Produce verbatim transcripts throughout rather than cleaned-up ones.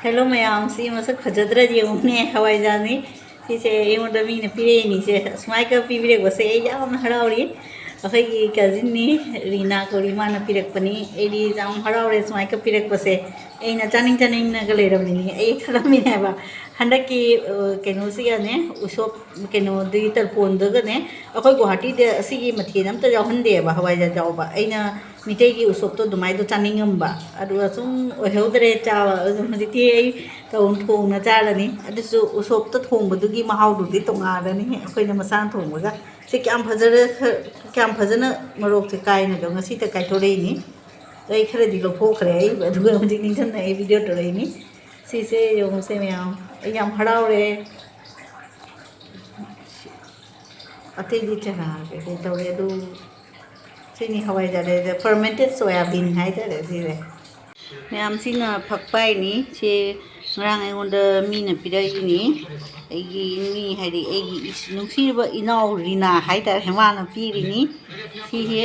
Hello ꯃꯌꯥꯝ, ꯁꯤ ꯃꯁꯛ ꯐꯖꯗ꯭ꯔꯗꯤ ꯌꯦꯡꯉꯨꯅꯦ, ꯍꯋꯥꯏꯖꯥꯔꯅꯤ꯫ ꯁꯤꯁꯦ ꯑꯩꯉꯣꯟꯗ ꯃꯤꯅ ꯄꯤꯔꯛꯏꯅꯤꯁꯦ, ꯁꯨꯃꯥꯏꯅ ꯄꯤꯕꯤꯔꯛꯄꯁꯦ ꯑꯩ ꯌꯥꯝꯅ ꯍꯔꯥꯎꯔꯤ꯫ ꯑꯩꯈꯣꯏꯒꯤ ꯀꯖꯤꯟꯅꯤ, ꯔꯤꯅꯥ ꯀꯧꯔꯤ, ꯃꯥꯅ ꯄꯤꯔꯛꯄꯅꯤ꯫ ꯑꯩꯗꯤ ꯌꯥꯝ ꯍꯔꯥꯎꯔꯦ ꯁꯨꯃꯥꯏꯅ ꯄꯤꯔꯛꯄꯁꯦ꯫ ꯑꯩꯅ ꯆꯥꯅꯤꯡ ꯆꯥꯅꯤꯡꯅꯒ ꯂꯩꯔꯝꯃꯤꯅꯤ꯫ ꯑꯩ ꯈꯜꯂꯝꯃꯤꯅꯦ ꯍꯥꯏꯕ, ꯍꯟꯗꯛꯀꯤ, ꯑ, ꯀꯩꯅꯣꯁꯤꯒꯅꯦ, ꯎꯁꯣꯞ ꯀꯩꯅꯣꯗꯨꯒꯤ ꯇꯔꯄꯣꯟꯗꯨꯒꯅꯦ, ꯑꯩꯈꯣꯏ ꯒꯨꯋꯥꯍꯥꯇꯤꯗ ꯑꯁꯤꯒꯤ ꯃꯊꯦꯜ ꯑꯝꯇ ꯌꯥꯎꯍꯟꯗꯦꯕ, ꯍꯋꯥꯏꯖꯥꯔ ꯌꯥꯎꯕ꯫ ꯑꯩꯅ ꯃꯤꯇꯩꯒꯤ ꯎꯁꯣꯞꯇꯣ ꯑꯗꯨꯃꯥꯏꯗꯣ ꯆꯥꯅꯤꯡꯉꯝꯕ, ꯑꯗꯨꯒ ꯁꯨꯝ ꯑꯣꯏꯍꯧꯗ꯭ꯔꯦ ꯆꯥꯕ꯫ ꯑꯗꯨ ꯍꯧꯖꯤꯛꯇꯤ ꯑꯩ ꯇꯧ-, ꯊꯣꯡꯅ ꯆꯥꯔꯅꯤ꯫ ꯑꯗꯨꯁꯨ ꯎꯁꯣꯞꯇ ꯊꯣꯡꯕꯗꯨꯒꯤ ꯃꯍꯥꯎꯗꯨꯗꯤ ꯇꯣꯉꯥꯜꯂꯅꯤ, ꯑꯩꯈꯣꯏꯅ ꯃꯁꯥꯅ ꯊꯣꯡꯕꯒ꯫ ꯁꯤ ꯀꯌꯥꯝ ꯐꯖꯔ-, ꯀꯌꯥꯝ ꯐꯖꯅ ꯃꯣꯔꯣꯛꯁꯦ ꯀꯥꯏꯅꯗꯣ ꯉꯁꯤꯇ ꯀꯥꯏꯊꯣꯔꯛꯏꯅꯤ꯫ ꯑꯩ ꯈꯔꯗꯤ ꯂꯧꯊꯣꯛꯈ꯭ꯔꯦ ꯑꯩ, ꯑꯗꯨꯒ ꯍꯧꯖꯤꯛ ꯅꯤꯡꯁꯤꯡꯅ ꯑꯩ ꯚꯤꯗꯤꯑꯣ ꯇꯧꯔꯛꯏꯅꯤ꯫ ꯁꯤꯁꯦ ꯌꯦꯡꯉꯨꯁꯦ ꯃꯌꯥꯝ, ꯑꯩ ꯌꯥꯝ ꯍꯔꯥꯎꯔꯦ꯫ ꯑꯇꯩꯗꯤ ꯆꯅꯥ ꯀꯩꯀꯩ ꯇꯧꯔꯦ, ꯑꯗꯨ ꯁꯤꯅꯤ ꯍꯋꯥꯏꯖꯥꯔ, fermented soya bean ꯍꯥꯏꯇꯥꯔꯦ ꯁꯤꯁꯦ꯫ ꯃꯌꯥꯝꯁꯤꯅ ꯐꯛꯄꯥꯏꯅꯤ꯫ ꯁꯤ ꯉꯔꯥꯡ ꯑꯩꯉꯣꯟꯗ ꯃꯤꯅ ꯄꯤꯔꯛꯏꯅꯤ꯫ ꯑꯩꯒꯤ ꯃꯤ ꯍꯥꯏꯗꯤ ꯑꯩꯒꯤ ꯏꯁ-, ꯅꯨꯡꯁꯤꯔꯕ ꯏꯅꯥꯎ ꯔꯤꯅꯥ ꯍꯥꯏꯇꯥꯔꯦ, ꯃꯥꯅ ꯄꯤꯔꯤꯅꯤ꯫ ꯁꯤꯁꯦ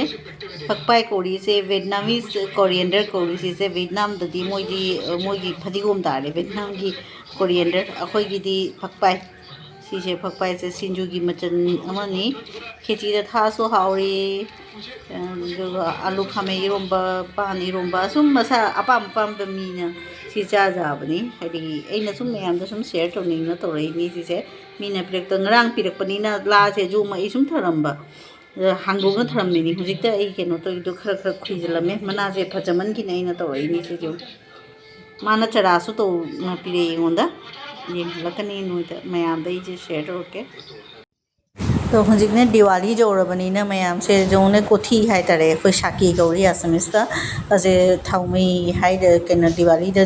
ꯐꯛꯄꯥꯏ ꯀꯧꯔꯤꯁꯦ, Vietnamese coriander ꯀꯧꯔꯤꯁꯤꯁꯦ꯫ ꯚꯦꯠꯅꯥꯝꯗꯗꯤ ꯃꯣꯏꯗꯤ, ꯃꯣꯏꯒꯤ ꯐꯗꯤꯒꯣꯝ ꯇꯥꯔꯦ, ꯚꯦꯠꯅꯥꯝꯒꯤ coriander꯫ ꯑꯩꯈꯣꯏꯒꯤꯗꯤ ꯐꯛꯄꯥꯏ꯫ ꯁꯤꯁꯦ ꯐꯛꯄꯥꯏꯁꯦ ꯁꯤꯡꯖꯨꯒꯤ ꯃꯆꯜ ꯑꯃꯅꯤ꯫ ꯈꯦꯆꯤꯗ ꯊꯥꯛꯑꯁꯨ ꯍꯥꯎꯔꯤ꯫ ꯑꯗꯨꯒ ꯑꯂꯨ ꯈꯥꯃꯦꯟ ꯏꯔꯣꯝꯕ, ꯄꯥꯟ ꯏꯔꯣꯝꯕ, ꯑꯁꯨꯝ ꯃꯁꯥ ꯑꯄꯥꯝ ꯑꯄꯥꯝꯕ ꯃꯤꯅ ꯁꯤ ꯆꯥꯖꯕꯅꯤ꯫ ꯍꯥꯏꯗꯤ ꯑꯩꯅ ꯁꯨꯝ ꯃꯌꯥꯝꯗ ꯁꯨꯝ share ꯇꯧꯅꯤꯡꯗꯅ ꯇꯧꯔꯛꯏꯅꯤ ꯁꯤꯁꯦ꯫ ꯃꯤꯅ ꯄꯤꯔꯛꯇ ꯉꯔꯥꯡ ꯄꯤꯔꯛꯄꯅꯤꯅ ꯂꯥꯁꯦ ꯌꯣꯝꯃ ꯑꯩ ꯁꯨꯝ ꯊꯝꯔꯝꯕ꯫ ꯑꯗ ꯍꯥꯡꯗꯣꯛꯅ ꯊꯝꯔꯝꯃꯤꯅꯤ꯫ ꯍꯧꯖꯤꯛꯇ ꯑꯩ ꯀꯩꯅꯣ ꯇꯧꯔꯤꯗꯣ ꯈꯔ ꯈꯔ ꯈꯨꯏꯖꯤꯜꯂꯝꯃꯦ꯫ ꯃꯅꯥꯁꯦ ꯐꯖꯃꯟꯈꯤꯅ ꯑꯩꯅ ꯇꯧꯔꯛꯏꯅꯤ ꯁꯤꯁꯨ꯫ ꯃꯥꯅ ꯆꯔꯥꯁꯨ ꯇꯧꯅ ꯄꯤꯔꯛꯑꯦ ꯑꯩꯉꯣꯟꯗ꯫ ꯌꯦꯡꯍꯜꯂꯛꯀꯅꯤ ꯅꯣꯏꯗ, ꯃꯌꯥꯝꯗ ꯑꯩꯁꯦ share ꯇꯧꯔꯛꯀꯦ꯫ ꯑꯗꯣ ꯍꯧꯖꯤꯛꯅꯦ ꯗꯤꯋꯥꯂꯤ ꯌꯧꯔꯕꯅꯤꯅ ꯃꯌꯥꯝꯁꯦ ꯌꯦꯡꯉꯨꯅꯦ, ꯀꯣꯊꯤ ꯍꯥꯏꯇꯥꯔꯦ, ꯑꯩꯈꯣꯏ ꯁꯥꯀꯤ ꯀꯧꯔꯤ ꯑꯁꯥꯃꯤꯁꯇ꯫ ꯑꯁꯦ ꯊꯥꯎꯃꯩ ꯍꯥꯏꯗ ꯀꯩꯅꯣ ꯗꯤꯋꯥꯂꯤꯗ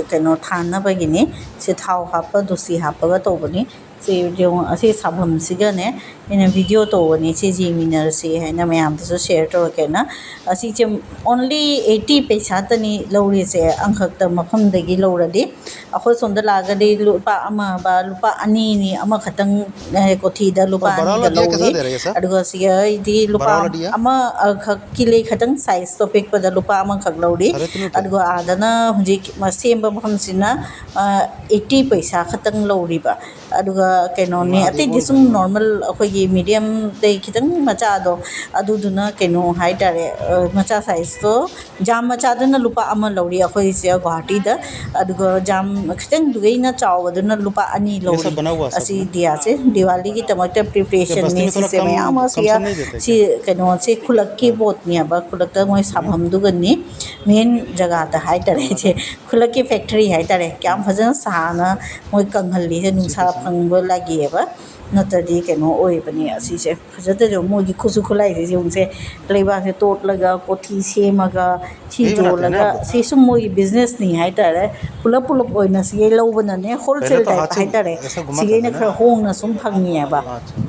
ꯀꯩꯅꯣ ꯊꯥꯅꯕꯒꯤꯅꯤ꯫ ꯁꯤ ꯊꯥꯎ ꯍꯥꯞꯄ, ꯗꯨꯁꯤ ꯍꯥꯞꯄꯒ ꯇꯧꯕꯅꯤ꯫ ꯁꯤ ꯌꯦꯡꯉꯨ, ꯑꯁꯤ ꯁꯥꯐꯝꯁꯤꯒꯅꯦ ꯑꯩꯅ ꯚꯤꯗꯤꯑꯣ ꯇꯧꯕꯅꯤ, ꯁꯤ ꯌꯦꯡꯃꯤꯟꯅꯔꯁꯤ ꯍꯥꯏꯅ ꯃꯌꯥꯝꯗꯁꯨ ꯁꯤꯌꯔ ꯇꯧꯔꯛꯀꯦꯅ꯫ ꯑꯁꯤꯁꯦ ꯑꯣꯟꯂꯤ ꯑꯩꯠꯇꯤ ꯄꯩꯁꯥꯇꯅꯤ ꯂꯧꯔꯤꯁꯦ, ꯑꯪꯈꯛꯇ ꯃꯐꯝꯗꯒꯤ ꯂꯧꯔꯗꯤ꯫ ꯑꯩꯈꯣꯏ ꯁꯣꯝꯗ ꯂꯥꯛꯑꯒꯗꯤ ꯂꯨꯄꯥ ꯑꯃ ꯕ ꯂꯨꯄꯥ ꯑꯅꯤꯅꯤ, ꯑꯃꯈꯛꯇꯪ, ꯑꯦ, ꯀꯣꯊꯤꯗ ꯂꯨꯄꯥ ꯑꯅꯤꯗ ꯂꯧꯏ꯫ ꯑꯗꯨꯒ ꯁꯤꯗꯩꯗꯤ ꯂꯨꯄꯥ ꯑꯃ, ꯑ, ꯈꯛꯀꯤ ꯂꯩ, ꯈꯇꯪ ꯁꯥꯏꯖꯇꯣ ꯄꯤꯛꯄꯗ ꯂꯨꯄꯥ ꯑꯃꯈꯛ ꯂꯧꯔꯤ꯫ ꯑꯗꯨꯒ ꯑꯥꯗꯅ ꯍꯧꯖꯤꯛ ꯃ-, ꯁꯦꯝꯕ ꯃꯐꯝꯁꯤꯅ, ꯑ, ꯑꯩꯠꯇꯤ ꯄꯩꯁꯥ ꯈꯛꯇꯪ ꯂꯧꯔꯤꯕ꯫ ꯑꯗꯨꯒ ꯀꯩꯅꯣꯅꯤ, ꯑꯇꯩꯗꯤ ꯁꯨꯝ ꯅꯣꯔꯃꯦꯜ ꯑꯩꯈꯣꯏꯒꯤ ꯃꯤꯗꯤꯌꯝꯗꯩ ꯈꯤꯇꯪ ꯃꯆꯥꯗꯣ, ꯑꯗꯨꯗꯨꯅ ꯀꯩꯅꯣ ꯍꯥꯏꯇꯥꯔꯦ, ꯑ, ꯃꯆꯥ ꯁꯥꯏꯖꯇꯣ, ꯖꯥꯝ ꯃꯆꯥꯗꯨꯅ ꯂꯨꯄꯥ ꯑꯃ ꯂꯧꯔꯤ ꯑꯩꯈꯣꯏꯁꯦ ꯒꯨꯍꯥꯇꯤꯗ꯫ ꯑꯗꯨꯒ ꯖꯥꯝ ꯈꯤꯇꯪꯗꯨꯒꯩꯅ ꯆꯥꯎꯕꯗꯨꯅ ꯂꯨꯄꯥ ꯑꯅꯤ ꯂꯧꯔꯤ꯫ ꯑꯁꯤ ꯗꯤꯌꯥꯁꯦ ꯗꯤꯋꯥꯂꯤꯒꯤꯗꯃꯛꯇ ꯄ꯭ꯔꯤꯄꯦꯔꯦꯁꯟꯅꯤ ꯁꯤꯁꯦ ꯃꯌꯥꯝ ꯑꯃ ꯁꯤ, ꯁꯤ ꯀꯩꯅꯣꯁꯦ ꯈꯨꯜꯂꯛꯀꯤ ꯄꯣꯠꯅꯦꯕ, ꯈꯨꯜꯂꯛꯇ ꯃꯣꯏ ꯁꯥꯐꯝꯗꯨꯒꯅꯤ꯫ ꯃꯦꯟ ꯖꯒꯥꯗ ꯍꯥꯏꯇꯥꯔꯦ, ꯏꯆꯦ, ꯈꯨꯜꯂꯛꯀꯤ ꯐꯦꯛꯇꯔꯤ ꯍꯥꯏꯇꯥꯔꯦ꯫ ꯀꯌꯥꯝ ꯐꯖꯅ ꯁꯥꯅ ꯃꯣꯏ ꯀꯪꯍꯜꯂꯤꯁꯦ, ꯅꯨꯡꯁꯥ ꯐꯪꯕ ꯂꯥꯛꯏꯑꯕ, ꯅꯠꯇ꯭ꯔꯗꯤ ꯀꯩꯅꯣ ꯑꯣꯏꯕꯅꯦ꯫ ꯑꯁꯤꯁꯦ ꯐꯖꯗ꯭ꯔꯁꯨ ꯃꯣꯏꯒꯤ ꯈꯨꯠꯁꯨ ꯈꯨꯠꯂꯥꯏꯁꯦ ꯌꯦꯡꯉꯨꯁꯦ, ꯂꯩꯕꯥꯛꯁꯦ ꯇꯣꯠꯂꯒ ꯀꯣꯊꯤ ꯁꯦꯝꯃꯒ ꯁꯤ ꯌꯣꯜꯂꯒ, ꯁꯤ ꯁꯨꯝ ꯃꯣꯏꯒꯤ ꯕꯤꯖꯤꯅꯦꯁꯅꯤ ꯍꯥꯏꯇꯥꯔꯦ꯫ ꯄꯨꯂꯞ ꯄꯨꯂꯞ ꯑꯣꯏꯅ ꯁꯤꯒꯩ ꯂꯧꯕꯅꯅꯦ, ꯍꯣꯜꯁꯦꯜ ꯇꯥꯏꯞ ꯍꯥꯏꯇꯥꯔꯦ, ꯁꯤꯒꯩꯅ ꯈꯔ ꯍꯣꯡꯅ ꯁꯨꯝ ꯐꯪꯉꯦꯕ꯫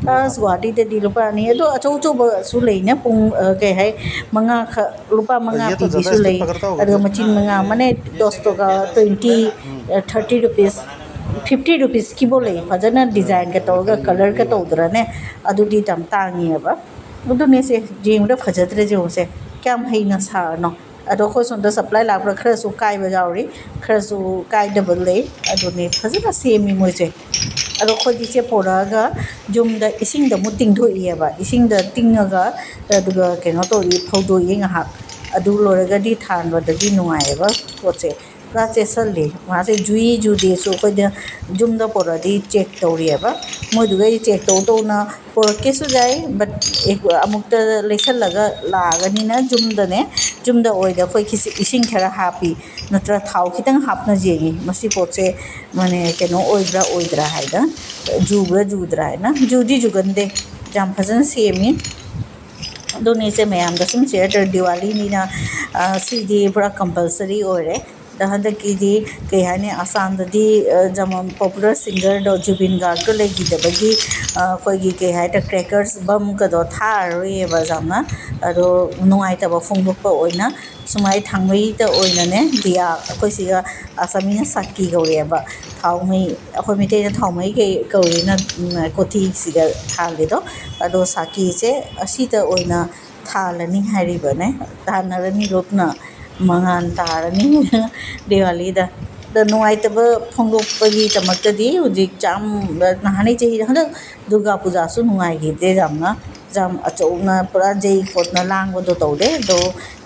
ꯑꯁ, ꯒꯨꯍꯥꯇꯤꯗꯗꯤ ꯂꯨꯄꯥ ꯑꯅꯤ, ꯑꯗꯣ ꯑꯆꯧ ꯑꯆꯧꯕꯁꯨ ꯂꯩꯅꯦ, ꯄꯨꯡ, ꯑ, ꯀꯩ ꯍꯥꯏ, ꯃꯉꯥꯈꯛ, ꯂꯨꯄꯥ ꯃꯉꯥ ꯄꯤꯕꯤꯁꯨ ꯂꯩ꯫ ꯑꯗꯨꯒ ꯃꯆꯤꯟ ꯃꯉꯥ ꯑꯃꯅꯦ, ꯗꯣꯁ ꯇꯣꯒ, ꯇ꯭ꯋꯦꯟꯇꯤ, ꯑ, ꯊꯥꯔꯇꯤ ꯔꯨꯄꯤꯁ, ꯐꯤꯐꯇꯤ ꯔꯨꯄꯤꯁꯀꯤꯐꯥꯎ ꯂꯩ, ꯐꯖꯅ ꯗꯤꯖꯥꯏꯟꯒ ꯇꯧꯔꯒ, ꯀꯂꯔꯒ ꯇꯧꯗ꯭ꯔꯅꯦ, ꯑꯗꯨꯗꯤ ꯌꯥꯝ ꯇꯥꯡꯉꯦꯕ꯫ ꯑꯗꯨꯅꯦꯁꯦ, ꯌꯦꯡꯕꯗ ꯐꯖꯗ꯭ꯔꯦ, ꯌꯦꯡꯉꯨꯁꯦ, ꯀꯌꯥꯝ ꯍꯩꯅ ꯁꯥꯔꯅꯣ꯫ ꯑꯗꯣ ꯑꯩꯈꯣꯏ ꯁꯣꯝꯗ ꯁꯄ꯭ꯂꯥꯏ ꯂꯥꯛꯄꯗ ꯈꯔꯁꯨ ꯀꯥꯏꯕ ꯌꯥꯎꯔꯤ, ꯈꯔꯁꯨ ꯀꯥꯏꯗꯕ ꯂꯩ꯫ ꯑꯗꯨꯅꯦ, ꯐꯖꯅ ꯁꯦꯝꯃꯤ ꯃꯣꯏꯁꯦ꯫ ꯑꯗꯣ ꯑꯩꯈꯣꯏꯗꯤ ꯁꯦ ꯄꯨꯔꯛꯑꯒ ꯌꯨꯝꯗ ꯏꯁꯤꯡꯗ ꯑꯃꯨꯛ ꯇꯤꯡꯊꯣꯛꯏꯑꯕ, ꯏꯁꯤꯡꯗ ꯇꯤꯡꯉꯒ, ꯑꯗꯨꯒ ꯀꯩꯅꯣ ꯇꯧꯔꯤ, ꯐꯧꯗꯣꯛꯏ ꯉꯥꯏꯍꯥꯛ꯫ ꯑꯗꯨ ꯂꯣꯏꯔꯒꯗꯤ ꯊꯥꯟꯕꯗꯗꯤ ꯅꯨꯡꯉꯥꯏꯑꯕ ꯄꯣꯠꯁꯦ꯫ ꯄꯨꯔꯥ ꯆꯦꯠꯁꯜꯂꯤ꯫ ꯃꯥꯁꯦ ꯖꯨꯏ ꯖꯨꯗꯦꯁꯨ ꯑꯩꯈꯣꯏꯗ ꯌꯨꯝꯗ ꯄꯨꯔꯛꯑꯗꯤ ꯆꯦꯛ ꯇꯧꯔꯤꯑꯕ꯫ ꯃꯣꯏꯗꯨꯒ ꯑꯩ ꯆꯦꯛ ꯇꯧ ꯇꯧꯅ ꯄꯨꯔꯛꯀꯦꯁꯨ ꯌꯥꯏ, but ꯑꯃꯨꯛꯇ ꯂꯩꯁꯜꯂꯒ ꯂꯥꯛꯑꯒꯅꯤꯅ ꯌꯨꯝꯗꯅꯦ, ꯌꯨꯝꯗ ꯑꯣꯏꯗ ꯑꯩꯈꯣꯏ ꯈꯤꯁꯤ-, ꯏꯁꯤꯡ ꯈꯔ ꯍꯥꯞꯄꯤ, ꯅꯠꯇ꯭ꯔ ꯊꯥꯎ ꯈꯤꯇꯪ ꯍꯥꯞꯅ ꯌꯦꯡꯉꯤ꯫ ꯃꯁꯤ ꯄꯣꯠꯁꯦ ꯃꯥꯅꯦ ꯀꯩꯅꯣ ꯑꯣꯏꯕ꯭ꯔꯥ ꯑꯣꯏꯗ꯭ꯔꯥ ꯍꯥꯏꯅ, ꯖꯨꯕ꯭ꯔꯥ ꯖꯨꯗ꯭ꯔꯥ ꯍꯥꯏꯅ꯫ ꯖꯨꯗꯤ ꯖꯨꯒꯟꯗꯦ, ꯌꯥꯝ ꯐꯖꯅ ꯁꯦꯝꯃꯤ꯫ ꯑꯗꯨꯅꯤ ꯏꯆꯦ, ꯃꯌꯥꯝꯗ ꯁꯨꯝ ꯁꯤꯌꯔ ꯇꯧꯔꯦ꯫ ꯗꯤꯋꯥꯂꯤꯅꯤꯅ, ꯑ, ꯁꯤꯗꯤ ꯄꯨꯔꯥ ꯀꯝꯄꯜꯁꯔꯤ ꯑꯣꯏꯔꯦ꯫ ꯑꯗ ꯍꯟꯗꯛꯀꯤꯗꯤ ꯀꯩ ꯍꯥꯏꯅꯤ, ꯑꯁꯥꯝꯗꯗꯤ, ꯑ, ꯌꯥꯝ ꯄꯣꯄꯨꯂꯔ ꯁꯤꯡꯒꯔꯗꯣ ꯖꯨꯕꯤꯟ ꯒꯥꯔꯒ ꯂꯩꯈꯤꯗꯕꯒꯤ, ꯑ, ꯑꯩꯈꯣꯏꯒꯤ ꯀꯩ ꯍꯥꯏꯇꯥꯔꯦ, ꯀ꯭ꯔꯦꯀꯔꯁ ꯕꯝꯒꯗꯣ ꯊꯥꯔꯔꯣꯏꯌꯦꯕ ꯌꯥꯝꯅ꯫ ꯑꯗꯣ ꯅꯨꯡꯉꯥꯏꯇꯕ ꯐꯣꯡꯗꯣꯛꯄ ꯑꯣꯏꯅ ꯁꯨꯃꯥꯏ ꯊꯥꯡꯃꯩꯗ ꯑꯣꯏꯅꯅꯦ, ꯗꯤꯌꯥ, ꯑꯩꯈꯣꯏ ꯁꯤꯒ ꯑꯁꯥꯃꯤꯅ ꯁꯥꯀꯤ ꯀꯧꯔꯛꯑꯦꯕ, ꯊꯥꯎꯃꯩ, ꯑꯩꯈꯣꯏ ꯃꯩꯇꯩꯅ ꯊꯥꯎꯃꯩ ꯀꯩ ꯀꯧꯏꯅ, ꯎꯝ, ꯀꯣꯊꯤꯁꯤꯗ ꯊꯥꯜꯂꯤꯗꯣ꯫ ꯑꯗꯣ ꯁꯥꯀꯤꯁꯦ ꯑꯁꯤꯗ ꯑꯣꯏꯅ ꯊꯥꯜꯂꯅꯤ ꯍꯥꯏꯔꯤꯕꯅꯦ꯫ ꯊꯥꯟꯅꯔꯅꯤ ꯂꯣꯞꯅ, ꯃꯉꯥꯜ ꯇꯥꯔꯅꯤ ꯗꯤꯋꯥꯂꯤꯗ꯫ ꯑꯗ ꯅꯨꯡꯉꯥꯏꯇꯕ ꯐꯣꯡꯗꯣꯛꯄꯒꯤꯗꯃꯛꯇꯗꯤ ꯍꯧꯖꯤꯛ ꯌꯥꯝ, ꯅꯍꯥꯟꯒꯩ ꯆꯍꯤ, ꯍꯟꯗꯛ ꯗꯨꯔꯒꯥ ꯄꯨꯖꯥꯁꯨ ꯅꯨꯡꯉꯥꯏꯈꯤꯗꯦ ꯌꯥꯝꯅ꯫ ꯌꯥꯝ ꯑꯆꯧꯅ ꯄꯨꯔꯥ ꯌꯩ ꯈꯣꯠꯅ ꯂꯥꯡꯕꯗꯣ ꯇꯧꯗꯦ꯫ ꯑꯗꯣ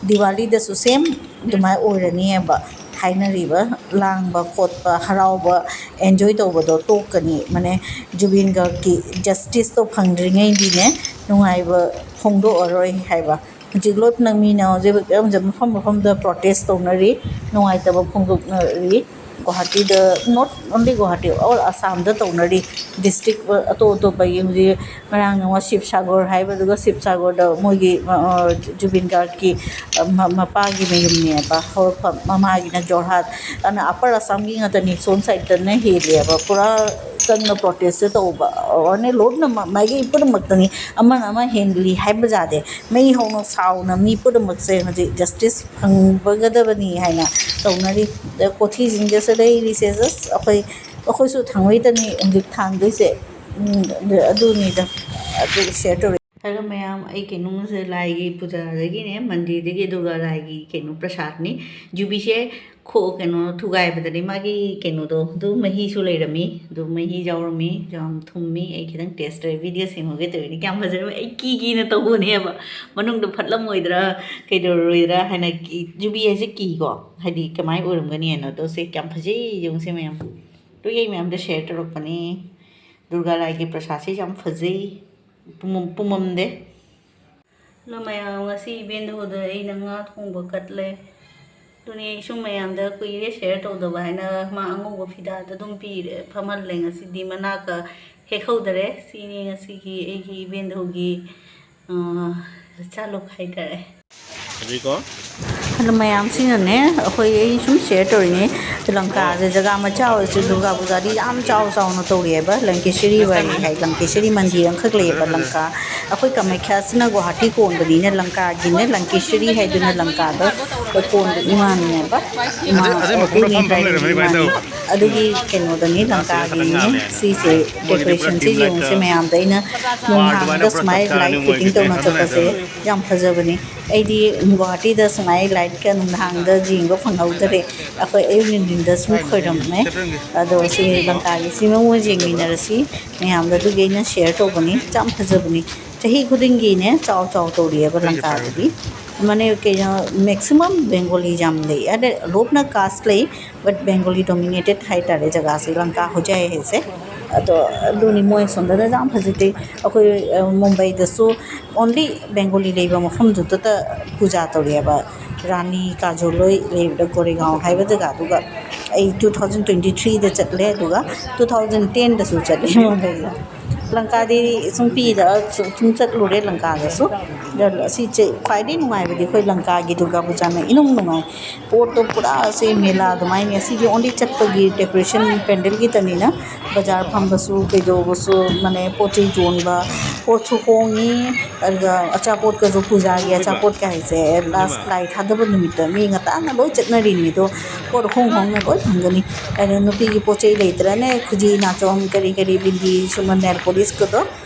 ꯗꯤꯋꯥꯂꯤꯗꯁꯨ ꯁꯦꯝ ꯑꯗꯨꯃꯥꯏꯅ ꯑꯣꯏꯔꯅꯤꯕ꯫ ꯍꯥꯏꯅꯔꯤꯕ, ꯂꯥꯡꯕ ꯈꯣꯠꯄ, ꯍꯔꯥꯎꯕ, ꯑꯦꯟꯖꯣꯏ ꯇꯧꯕꯗꯣ ꯇꯣꯛꯀꯅꯤ꯫ ꯃꯥꯅꯦ, ꯖꯨꯕꯤꯟ ꯒꯥꯔꯒꯀꯤ ꯖꯁꯇꯤꯁꯇꯣ ꯐꯪꯗ꯭ꯔꯤꯉꯩꯗꯤꯅꯦ, ꯅꯨꯡꯉꯥꯏꯕ ꯐꯣꯡꯗꯣꯛꯑꯔꯣꯏ ꯍꯥꯏꯕ꯫ ꯍꯧꯖꯤꯛ ꯂꯣꯏꯅꯃꯛ ꯃꯤꯅ ꯍꯧꯖꯤꯛ ꯃꯐꯝ ꯃꯐꯝꯗ ꯄ꯭ꯔꯣꯇꯦꯁ ꯇꯧꯅꯔꯤ, ꯅꯨꯡꯉꯥꯏꯇꯕ ꯐꯣꯡꯗꯣꯛꯅꯔꯤ꯫ ꯒꯨꯋꯥꯍꯥꯇꯤꯗ, not only ꯒꯨꯋꯥꯍꯥꯇꯤ, all ꯑꯁꯥꯝꯗ ꯇꯧꯅꯔꯤ꯫ ꯗꯤꯁꯇ꯭ꯔꯤꯛ ꯑꯇꯣꯞ ꯑꯇꯣꯞꯄꯒꯤ ꯍꯧꯖꯤꯛ ꯉꯔꯥꯡ ꯅꯣꯡꯃ ꯁꯤꯕꯁꯥꯒꯔ ꯍꯥꯏꯕꯗꯨꯒ, ꯁꯤꯕꯁꯥꯒꯔꯗ ꯃꯣꯏꯒꯤ, ꯑ, ꯖꯨꯕꯤꯟ ꯒꯥꯔꯒꯀꯤ, ꯑ, ꯃ-, ꯃꯄꯥꯒꯤ ꯃꯌꯨꯝꯅꯦꯕ ꯍꯧꯔꯛꯐꯝ, ꯃꯃꯥꯒꯤꯅ ꯖꯣꯔꯍꯥꯠ, ꯑꯗꯨꯅ ꯑꯄꯔ ꯑꯁꯥꯝꯒꯤ ꯉꯥꯛꯇꯅꯤ, ꯁꯣꯝ ꯁꯥꯏꯠꯇꯅ ꯍꯦꯜꯂꯦꯕ꯫ ꯄꯨꯔꯥ ꯀꯟꯅ ꯄ꯭ꯔꯣꯇꯦꯁꯁꯦ ꯇꯧꯕ, ꯑꯣꯅꯦ ꯂꯣꯏꯅꯃꯛ ꯃꯥꯏꯀꯩ ꯄꯨꯝꯅꯃꯛꯇꯅꯤ, ꯑꯃꯅ ꯑꯃ ꯍꯦꯟꯂꯤ ꯍꯥꯏꯕ ꯌꯥꯗꯦ꯫ ꯃꯩ ꯍꯧꯅ ꯁꯥꯎꯅ ꯃꯤ ꯄꯨꯝꯅꯃꯛꯁꯦ ꯍꯧꯖꯤꯛ ꯖꯁꯇꯤꯁ ꯐꯪꯕꯒꯗꯕꯅꯤ ꯍꯥꯏꯅ ꯇꯧꯅꯔꯤ꯫ ꯑꯗ ꯀꯣꯊꯤꯁꯤꯡꯗꯁꯨ ꯂꯩꯔꯤꯁꯦ just ꯑꯩꯈꯣꯏ, ꯑꯩꯈꯣꯏꯁꯨ ꯊꯥꯡꯃꯩꯗꯅꯤ ꯍꯧꯖꯤꯛ ꯊꯥꯟꯗꯣꯏꯁꯦ꯫ ꯎꯝ, ꯑꯗꯨ, ꯑꯗꯨꯅꯤꯗ, ꯑꯗꯨ ꯁꯤꯌꯔ ꯇꯧꯔꯛꯏ꯫ ꯍꯜꯂꯣ ꯃꯌꯥꯝ, ꯑꯩ ꯀꯩꯅꯣꯝꯁꯦ ꯂꯥꯏꯒꯤ ꯄꯨꯖꯥꯗꯒꯤꯅꯦ, ꯃꯟꯗꯤꯔꯗꯒꯤ ꯗꯨꯔꯒꯥ ꯂꯥꯏꯒꯤ ꯀꯩꯅꯣ ꯄ꯭ꯔꯁꯥꯗꯅꯤ꯫ ꯖꯨꯕꯤꯁꯦ ꯈꯣ-, ꯀꯩꯅꯣ ꯊꯨꯒꯥꯏꯕꯗꯅꯤ ꯃꯥꯒꯤ ꯀꯩꯅꯣꯗꯣ, ꯑꯗꯨ ꯃꯍꯤꯁꯨ ꯂꯩꯔꯝꯃꯤ, ꯑꯗꯨ ꯃꯍꯤ ꯌꯥꯎꯔꯝꯃꯤ, ꯌꯥꯝ ꯊꯨꯝꯃꯤ꯫ ꯑꯩ ꯈꯤꯇꯪ ꯇꯦꯁ ꯇꯧꯔꯦ, ꯚꯤꯗꯤꯑꯣ ꯁꯦꯝꯍꯧꯒꯦ ꯇꯧꯔꯤꯅꯤ꯫ ꯀꯌꯥꯝ ꯐꯖꯔꯝꯃꯤ, ꯑꯩ ꯀꯤ ꯀꯤꯅ ꯇꯧꯕꯅꯦꯕ, ꯃꯅꯨꯡꯗ ꯐꯠꯂꯝꯃꯣꯏꯗ꯭ꯔꯥ ꯀꯩꯗꯧꯔꯔꯣꯏꯗ꯭ꯔꯥ ꯍꯥꯏꯅ ꯀꯤ-, ꯖꯨꯕꯤ ꯍꯥꯏꯁꯦ ꯀꯤꯀꯣ, ꯍꯥꯏꯗꯤ ꯀꯃꯥꯏꯅ ꯑꯣꯏꯔꯝꯒꯅꯤ ꯍꯥꯏꯅ꯫ ꯑꯗꯣ ꯁꯦ ꯀꯌꯥꯝ ꯐꯖꯩ ꯌꯦꯡꯉꯨꯁꯦ ꯃꯌꯥꯝ꯫ ꯑꯗꯨꯒꯤ ꯑꯩ ꯃꯌꯥꯝꯗ ꯁꯤꯌꯔ ꯇꯧꯔꯛꯄꯅꯦ꯫ ꯗꯨꯔꯒꯥ ꯂꯥꯏꯒꯤ ꯄ꯭ꯔꯁꯥꯗꯁꯦ ꯌꯥꯝ ꯐꯖꯩ, ꯄꯨꯝꯃꯝ-, ꯄꯨꯝꯃꯝꯗꯦ꯫ ꯍꯜꯂꯣ ꯃꯌꯥꯝ, ꯉꯁꯤ ꯏꯕꯦꯟꯗꯣꯗ ꯑꯩꯅ ꯉꯥ ꯊꯣꯡꯕ ꯀꯠꯂꯦ꯫ ꯑꯗꯨꯅꯦ ꯑꯩꯁꯨ ꯃꯌꯥꯝꯗ ꯀꯨꯏꯔꯦ ꯁꯤꯌꯔ ꯇꯧꯗꯕ ꯍꯥꯏꯅ ꯃꯥ ꯑꯉꯧꯕ ꯐꯤꯗꯥꯗ ꯑꯗꯨꯝ ꯄꯤꯔꯦ, ꯐꯝꯍꯜꯂꯦ꯫ ꯉꯁꯤꯗꯤ ꯃꯅꯥꯀ ꯍꯦꯛꯍꯧꯗꯔꯦ꯫ ꯁꯤꯅꯤ ꯉꯁꯤꯒꯤ ꯑꯩꯒꯤ ꯏꯕꯦꯟꯗꯣꯒꯤ, ꯑ, ꯆꯥꯂꯨꯛ ꯍꯥꯏꯇꯥꯔꯦ꯫ ꯑꯗꯨꯏꯀꯣ? ꯑꯗꯣ ꯃꯌꯥꯝꯁꯤꯅꯅꯦ, ꯑꯩꯈꯣꯏ, ꯑꯩ ꯁꯨꯝ share ꯇꯧꯔꯤꯅꯦ꯫ ꯂꯪꯀꯥꯁꯦ ꯖꯒꯥ ꯃꯆꯥ ꯑꯣꯏꯔꯁꯨ ꯗꯨꯔꯒꯥ ꯄꯨꯖꯥꯗꯤ ꯌꯥꯝ ꯆꯥꯎ ꯆꯥꯎꯅ ꯇꯧꯔꯤꯑꯕ꯫ ꯂꯪꯀꯦꯁꯔꯤ ꯋꯥꯔꯤ ꯍꯥꯏ, ꯂꯪꯀꯦꯁꯔꯤ ꯃꯟꯗꯤꯔ ꯑꯃꯈꯛ ꯂꯩꯌꯦꯕ ꯂꯪꯀꯥ꯫ ꯑꯩꯈꯣꯏ ꯀꯥꯃꯥꯈ꯭ꯌꯥꯁꯤꯅ ꯒꯨꯋꯥꯍꯥꯇꯤ ꯀꯣꯟꯕꯅꯤꯅ ꯂꯪꯀꯥꯒꯤꯅꯦ, ꯂꯪꯀꯦꯁꯔꯤ ꯍꯥꯏꯗꯨꯅ ꯂꯪꯀꯥꯗ ꯀꯣꯟꯕ ꯏꯃꯥꯅꯦꯕ꯫ ꯏꯃꯥ ꯑꯗꯨꯒꯤ ꯀꯩꯅꯣꯗꯅꯤ, ꯂꯪꯀꯥꯒꯤꯅꯦ꯫ ꯁꯤꯁꯦ decorationꯁꯦ ꯌꯦꯡꯉꯨꯁꯦ ꯃꯌꯥꯝꯗ꯫ ꯑꯩꯅ ꯅꯣꯡ ꯍꯥꯡꯕꯗ ꯁꯨꯃꯥꯏꯅ light fitting ꯇꯧꯅ ꯆꯠꯄꯁꯦ ꯌꯥꯝ ꯐꯖꯕꯅꯤ꯫ ꯑꯩꯗꯤ ꯒꯨꯋꯥꯍꯥꯇꯤꯗ ꯁꯨꯃꯥꯏꯅ lightꯀ ꯅꯨꯡꯗꯥꯡꯗ ꯌꯦꯡꯕ ꯐꯪꯍꯧꯗꯔꯦ꯫ ꯑꯩꯈꯣꯏ ꯑꯌꯨꯛ ꯅꯨꯡꯊꯤꯟꯗ ꯁꯨꯝ ꯈꯣꯏꯔꯝꯃꯦ꯫ ꯑꯗꯣ ꯁꯤ ꯂꯪꯀꯥꯒꯤ ꯁꯤ ꯃꯑꯣꯡ ꯌꯦꯡꯃꯤꯟꯅꯔꯁꯤ ꯃꯌꯥꯝꯗ꯫ ꯑꯗꯨꯒꯤ ꯑꯩꯅ share ꯇꯧꯕꯅꯤ꯫ ꯌꯥꯝ ꯐꯖꯕꯅꯤ꯫ ꯆꯍꯤ ꯈꯨꯗꯤꯡꯒꯤꯅꯦ ꯆꯥꯎ ꯆꯥꯎ ꯇꯧꯔꯤꯑꯕ ꯂꯪꯀꯥꯗꯗꯤ꯫ ꯃꯅꯦ ꯀꯩꯅꯣ, maximum Bengali ꯌꯥꯝ ꯂꯩ, ꯑꯗ ꯂꯣꯞꯅ caste ꯂꯩ, but Bengali dominated ꯍꯥꯏꯇꯥꯔꯦ ꯖꯒꯥꯁꯦ, ꯂꯪꯀꯥ ꯍꯣꯖꯥꯏ ꯍꯥꯏꯁꯦ꯫ ꯑꯗꯣ ꯑꯗꯨꯅꯤ, ꯃꯣꯏ ꯑꯁꯣꯝꯗꯅ ꯌꯥꯝ ꯐꯖꯗꯦ꯫ ꯑꯩꯈꯣꯏ, ꯑ, ꯃꯨꯝꯕꯩꯗꯁꯨ only Bengali ꯂꯩꯕ ꯃꯐꯝꯗꯨꯗꯇ ꯄꯨꯖꯥ ꯇꯧꯔꯤꯑꯕ꯫ ꯔꯥꯅꯤ ꯀꯥꯖꯣꯜ ꯍꯣꯏ ꯂꯩꯕꯗ ꯒꯣꯔꯦꯒꯥꯎ ꯍꯥꯏꯕ ꯖꯒꯥꯗꯨꯒ꯫ ꯑꯩ two thousand twenty threeꯗ ꯆꯠꯂꯦ, ꯑꯗꯨꯒ two thousand tenꯗꯁꯨ ꯆꯠꯂꯦ ꯃꯨꯝꯕꯩꯗ꯫ ꯂꯪꯀꯥꯗꯤ ꯁꯨꯝ ꯄꯤꯗ ꯁꯨꯝ ꯆꯠꯂꯨꯔꯦ ꯂꯪꯀꯥꯗꯁꯨ꯫ ꯑꯗ ꯑꯁꯤ ꯆꯦ-, ꯈ꯭ꯋꯥꯏꯗꯒꯤ ꯅꯨꯡꯉꯥꯏꯕꯗꯤ ꯑꯩꯈꯣꯏ ꯂꯪꯀꯥꯒꯤ ꯗꯨꯔꯒꯥ ꯄꯨꯖꯥꯅ ꯏꯅꯨꯡ ꯅꯨꯡꯉꯥꯏ꯫ ꯄꯣꯠꯇꯣ ꯄꯨꯔꯥ ꯁꯦ ꯃꯦꯂꯥ ꯑꯗꯨꯃꯥꯏꯅ꯫ ꯁꯤꯗꯤ only ꯆꯠꯄꯒꯤ decoration ꯄꯦꯟꯗꯜꯒꯤꯇꯅꯤꯅ꯫ ꯕꯖꯥꯔ ꯐꯝꯕꯁꯨ ꯀꯩꯗꯧꯕꯁꯨ, ꯃꯥꯅꯦ, ꯄꯣꯠ ꯆꯩ ꯌꯣꯟꯕ, ꯄꯣꯠꯁꯨ ꯍꯣꯡꯉꯤ꯫ ꯑꯗꯨꯒ ꯑꯆꯥꯄꯣꯠꯀꯁꯨ, ꯄꯨꯖꯥꯒꯤ ꯑꯆꯥꯄꯣꯠꯀ ꯍꯥꯏꯁꯦ last ꯂꯥꯏ ꯊꯥꯗꯕ ꯅꯨꯃꯤꯠꯇ ꯃꯤ ꯉꯟꯇꯥꯅ ꯂꯣꯏ ꯆꯠꯅꯔꯤꯅꯤ꯫ ꯑꯗꯣ ꯄꯣꯠ ꯍꯣꯡ ꯍꯣꯡꯅ ꯂꯣꯏ ꯐꯪꯒꯅꯤ꯫ ꯑꯗꯣ ꯅꯨꯄꯤꯒꯤ ꯄꯣꯠ ꯆꯩ ꯂꯩꯇ꯭ꯔꯅꯦ, ꯈꯨꯖꯤ, ꯅꯥꯆꯣꯝ, ꯀꯔꯤ ꯀꯔꯤ, ꯕꯤꯟꯗꯤ, ꯁꯨꯝꯕ nail polish ꯀꯗꯣ,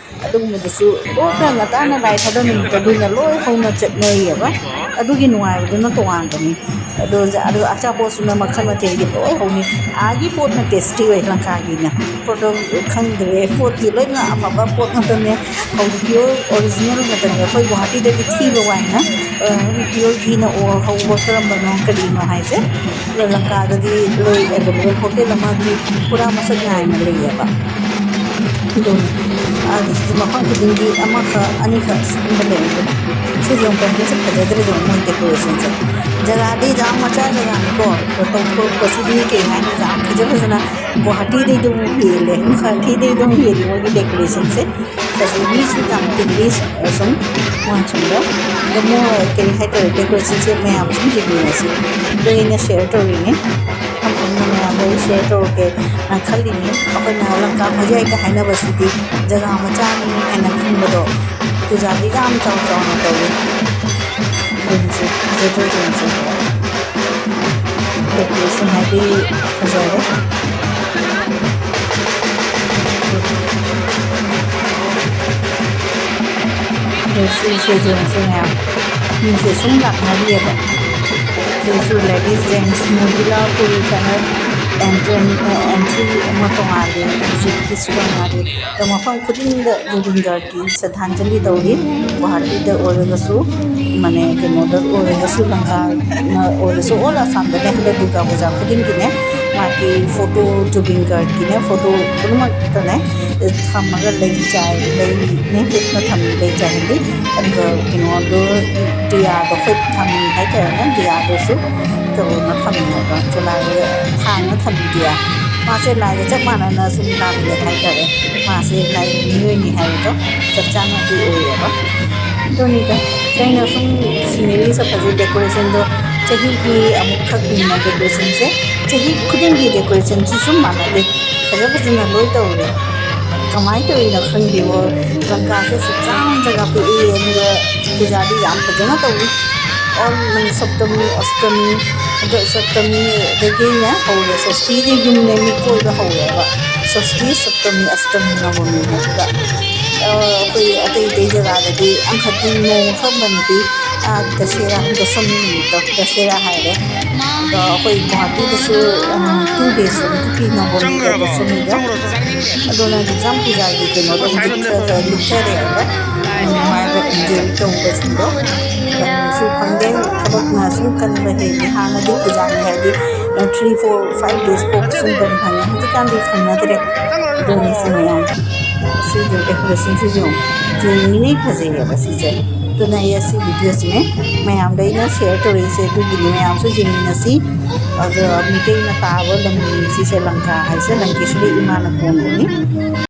ꯑꯗꯨꯒꯨꯝꯕꯗꯨꯁꯨ ꯂꯣꯏꯅ ꯉꯟꯇꯥꯅ ꯂꯥꯏ ꯊꯥꯗ ꯅꯨꯃꯤꯠꯇ ꯑꯗꯨꯅ ꯂꯣꯏ ꯍꯧꯅ ꯆꯠꯅꯩꯌꯦꯕ꯫ ꯑꯗꯨꯒꯤ ꯅꯨꯡꯉꯥꯏꯕꯗꯨꯅ ꯇꯣꯉꯥꯟꯕꯅꯤ꯫ ꯑꯗꯣ ꯑꯗꯨꯒ ꯑꯆꯥꯄꯣꯠꯁꯤꯅ ꯃꯈꯜ ꯃꯊꯦꯜꯒꯤ ꯂꯣꯏ ꯍꯧꯅꯤ꯫ ꯑꯥꯒꯤ ꯄꯣꯠꯅ tasty ꯑꯣꯏ, ꯂꯪꯀꯥꯒꯤꯅ꯫ ꯄꯣꯠꯇꯣ ꯈꯪꯗ꯭ꯔꯦ, ꯄꯣꯠꯇꯤ ꯂꯣꯏꯅ ꯑꯐꯕ ꯄꯣꯠ ꯉꯥꯛꯇꯅꯦ꯫ ꯍꯧꯖꯤꯛ pure original ꯉꯥꯛꯇꯅꯦ꯫ ꯑꯩꯈꯣꯏ ꯒꯨꯋꯥꯍꯥꯇꯤꯗꯒꯤ ꯊꯤꯕ ꯋꯥꯏꯅ, ꯑ, pure ꯘꯤꯅ ꯑꯣ-, ꯍꯧꯕ ꯀꯔꯝꯕꯅꯣ ꯀꯔꯤꯅꯣ ꯍꯥꯏꯁꯦ ꯂꯪꯀꯥꯗꯗꯤ ꯂꯣꯏ available꯫ ꯍꯣꯇꯦꯜ ꯑꯃꯗꯤ ꯄꯨꯔꯥ ꯃꯁꯛ ꯅꯥꯏꯅ ꯂꯩꯌꯦꯕ꯫ ꯑꯗꯨꯅꯤ꯫ ꯑꯗꯨꯗꯤ ꯃꯐꯝ ꯈꯨꯗꯤꯡꯒꯤ ꯑꯃꯈꯛ ꯑꯅꯤꯈꯛ ꯁꯤꯒꯨꯝꯕ ꯂꯩꯔꯤꯗꯅ, ꯁꯤꯁꯨ ꯌꯥꯝ ꯄꯥꯝꯖꯩ꯫ ꯐꯖꯗ꯭ꯔꯁꯨ ꯃꯣꯏ decorationꯁꯦ꯫ ꯖꯒꯥꯗꯤ ꯌꯥꯝ ꯃꯆꯥ ꯖꯒꯥꯅꯤꯀꯣ, ꯇꯧꯊꯣꯔꯛꯄꯁꯤꯗꯤ ꯀꯩ ꯍꯥꯏꯅꯤ, ꯌꯥꯝ ꯐꯖ ꯐꯖꯅ ꯒꯨꯋꯥꯍꯥꯇꯤꯗꯩꯗꯨꯕꯨ ꯍꯦꯜꯂꯦ, ꯒꯨꯋꯥꯍꯥꯇꯤꯗꯩꯗꯨꯕꯨ ꯍꯦꯜꯂꯦ ꯃꯣꯏꯒꯤ decorationꯁꯦ꯫ ꯀꯩꯁꯨ ꯃꯤꯁꯨ ꯌꯥꯝ ꯇꯤꯜꯂꯤ ꯁꯨꯝ ꯃꯣꯏꯁꯨꯝꯗꯣ꯫ ꯑꯗꯣ ꯃꯣꯏ ꯀꯔꯤ ꯍꯥꯏꯇꯥꯔꯦ, decorationꯁꯦ ꯃꯌꯥꯝ ꯁꯨꯝ ꯌꯦꯡꯃꯤꯟꯅꯁꯤ꯫ ꯑꯗꯣ ꯑꯩꯅ share ꯇꯧꯔꯤꯅꯤ꯫ ꯃꯐꯝ ꯃꯌꯥꯝꯗ ꯑꯩ share ꯇꯧꯔꯛꯀꯦ ꯅ ꯈꯜꯂꯤꯅꯤ꯫ ꯑꯩꯈꯣꯏꯅ ꯂꯪꯀꯥ ꯃꯌꯥꯏꯒ ꯍꯥꯏꯅꯕꯁꯤꯗꯤ ꯖꯒꯥ ꯃꯆꯥꯅꯤ ꯍꯥꯏꯅ ꯈꯟꯕꯗꯣ, ꯄꯨꯖꯥꯗꯤ ꯌꯥꯝ ꯆꯥꯎ ꯆꯥꯎꯅ ꯇꯧꯏ꯫ ꯌꯦꯡꯁꯤ, ꯐꯖꯗ꯭ꯔꯣ ꯌꯦꯡꯁꯤ꯫ Decoration ꯍꯥꯏꯗꯤ ꯐꯖꯔꯦ꯫ ꯑꯗꯨ ꯁꯤꯁꯦ ꯌꯦꯡꯁꯦ ꯃꯌꯥꯝ꯫ ꯃꯤꯁꯦ ꯁꯨꯝ ꯂꯥꯛꯅꯔꯤꯑꯕ꯫ ꯁꯤꯁꯨ ladies gents, ꯃꯍꯤꯂꯥ ꯄꯨꯔꯨꯁ ꯍꯥꯏꯅ entrance, entry ꯑꯃ ꯇꯣꯉꯥꯜꯂꯤ, exit ꯀꯤꯁꯨ ꯇꯣꯉꯥꯜꯂꯤ꯫ ꯑꯗꯣ ꯃꯐꯝ ꯈꯨꯗꯤꯡꯗ ꯖꯨꯕꯤꯟ ꯒꯥꯔꯒꯤ ꯁ꯭ꯔꯗꯥꯟꯖꯂꯤ ꯇꯧꯔꯤ꯫ ꯒꯨꯋꯥꯍꯥꯇꯤꯗ ꯑꯣꯏꯔꯒꯁꯨ, ꯃꯥꯅꯦ, ꯀꯩꯅꯣꯗ ꯑꯣꯏꯔꯒꯁꯨ, ꯂꯪꯀꯥ ꯑꯣꯏꯔꯁꯨ, all ꯑꯁꯥꯝꯗꯅꯦ ꯍꯟꯗꯛ ꯗꯨꯔꯒꯥ ꯄꯨꯖꯥ ꯈꯨꯗꯤꯡꯒꯤꯅꯦ ꯃꯥꯒꯤ photo, ꯖꯨꯕꯤꯟ ꯒꯥꯔꯒꯤꯅꯦ photo ꯄꯨꯝꯅꯃꯛꯇꯅꯦ ꯊꯝꯃꯒ ꯂꯩ ꯆꯥꯏ, ꯂꯩꯅꯦ ꯍꯦꯛꯇ ꯊꯝꯃꯤ, ꯂꯩ ꯆꯥꯏꯍꯜꯂꯤ꯫ ꯑꯗꯨꯒ ꯀꯩꯅꯣꯗꯣ, ꯗꯤꯌꯥꯗꯣ ꯑꯩꯈꯣꯏ ꯊꯝꯃꯤ ꯍꯥꯏꯇꯥꯔꯦꯅꯦ, ꯗꯤꯌꯥꯗꯨꯁꯨ ꯇꯧꯔꯒ ꯊꯝꯃꯦꯕ, ꯆꯨꯂꯥꯒ ꯊꯥꯡꯅ ꯊꯝꯃꯤ ꯗꯤꯌꯥ꯫ ꯃꯥꯁꯦ ꯂꯥꯏꯒ ꯆꯞ ꯃꯥꯟꯅꯅ ꯁꯨꯝ ꯂꯥꯛꯂꯦ ꯍꯥꯏꯇꯥꯔꯦ꯫ ꯃꯥꯁꯦ ꯂꯥꯏ ꯃꯤꯑꯣꯏꯅꯤ ꯍꯥꯏꯕꯗꯣ ꯆꯞ ꯆꯥꯅꯗꯤ ꯑꯣꯏꯌꯦꯕ꯫ ꯑꯗꯨꯅꯤꯗ, ꯑꯩꯅ ꯁꯨꯝ scenery ꯁꯛꯄꯁꯦ, decorationꯗꯣ ꯆꯍꯤꯒꯤ ꯑꯃꯨꯛꯈꯛꯅꯤꯅ decorationꯁꯦ, ꯆꯍꯤ ꯈꯨꯗꯤꯡꯒꯤ decorationꯁꯨ ꯁꯨꯝ ꯃꯥꯟꯅꯗꯦ, ꯐꯖ ꯐꯖꯅ ꯂꯣꯏ ꯇꯧꯔꯦ꯫ ꯀꯃꯥꯏꯅ ꯇꯧꯔꯤꯅꯣ ꯈꯪꯗꯦꯕꯣ, ꯂꯪꯀꯥꯁꯦ ꯁꯨꯛ ꯆꯥꯎꯅ ꯖꯒꯥ ꯄꯤꯛꯏ, ꯑꯗꯨꯒ ꯄꯨꯖꯥꯗꯤ ꯌꯥꯝ ꯐꯖꯅ ꯇꯧꯏ꯫ ꯑꯣꯜ ꯁꯞꯇꯃꯤ, ꯑꯁꯇꯃꯤ, ꯑꯗꯣ ꯁꯞꯇꯃꯤꯗꯒꯤꯅꯦ ꯍꯧꯔꯦ, ꯁꯣꯁꯇꯤꯗꯤ ꯌꯨꯝꯅꯦ ꯃꯤ ꯀꯣꯏꯕ ꯍꯧꯔꯦꯕ꯫ ꯁꯣꯁꯇꯤ, ꯁꯞꯇꯃꯤ, ꯑꯁꯇꯃꯤ, ꯅꯕꯃꯤ ꯍꯥꯏꯕꯗ, ꯑ, ꯑꯩꯈꯣꯏ ꯑꯇꯩ ꯑꯇꯩ ꯖꯒꯥꯗꯗꯤ ꯑꯃꯈꯛꯇꯪ ꯅꯣꯡꯃꯈꯛ ꯃꯅꯤꯄꯨꯔꯤ, ꯑ, ꯗꯁꯦꯔꯥ, ꯗꯁꯃꯤ ꯅꯨꯃꯤꯠꯇꯣ ꯗꯁꯦꯔꯥ ꯍꯥꯏꯔꯦ꯫ ꯑꯗꯣ ꯑꯩꯈꯣꯏ ꯒꯨꯋꯥꯍꯥꯇꯤꯗꯁꯨ, ꯑ, two days ꯑꯃꯨꯛꯀꯤ ꯅꯕꯃꯤꯒ ꯗꯁꯃꯤꯒ꯫ ꯑꯗꯨꯅ ꯗꯨꯔꯒꯥ ꯄꯨꯖꯥꯒꯤ ꯀꯩꯅꯣꯗꯣ ꯍꯧꯖꯤꯛ ꯈꯔ ꯈꯔ ꯂꯤꯊꯔꯛꯑꯦꯕ꯫ ꯅꯨꯡꯉꯥꯏꯕ enjoy ꯇꯧꯕꯁꯤꯡꯗꯣ꯫ ꯀꯩꯅꯣꯁꯨ ꯐꯪꯗꯦ, ꯊꯕꯛꯅ ꯁꯨꯝ ꯀꯟꯕ ꯍꯦꯜꯂꯤ꯫ ꯍꯥꯟꯅꯗꯤ ꯄꯨꯖꯥꯅꯤ ꯍꯥꯏꯔꯗꯤ three, four, five days ꯐꯥꯎ ꯁꯨꯝ ꯀꯟ ꯐꯪꯉꯦ, ꯍꯧꯖꯤꯛꯀꯥꯟꯗꯤ ꯐꯪꯅꯗ꯭ꯔꯦ꯫ ꯑꯗꯨꯅꯤꯁꯦ ꯃꯌꯥꯝ꯫ ꯁꯤꯁꯨ decorationꯁꯤꯁꯨ ꯌꯦꯡꯉꯨ, ꯌꯦꯡꯅꯤꯡꯉꯤꯉꯩ ꯐꯖꯩꯌꯦꯕ ꯁꯤꯁꯦ꯫ ꯑꯗꯨꯅ ꯑꯩ ꯑꯁꯤ videoꯁꯤꯅꯦ ꯃꯌꯥꯝꯗ ꯑꯩꯅ share ꯇꯧꯔꯛꯏꯁꯦ, ꯑꯗꯨꯒꯤꯅꯤ꯫ ꯃꯌꯥꯝꯁꯨ ꯌꯦꯡꯃꯤꯟꯅꯁꯤ꯫ ꯑꯗꯣ ꯃꯤꯇꯩꯅ ꯇꯥꯕ ꯂꯝ ꯁꯤꯁꯦ ꯂꯪꯀꯥ ꯍꯥꯏꯁꯦ ꯂꯪꯀꯦꯁꯣꯔꯤ ꯏꯃꯥꯅ ꯀꯣꯟꯕꯅꯤ꯫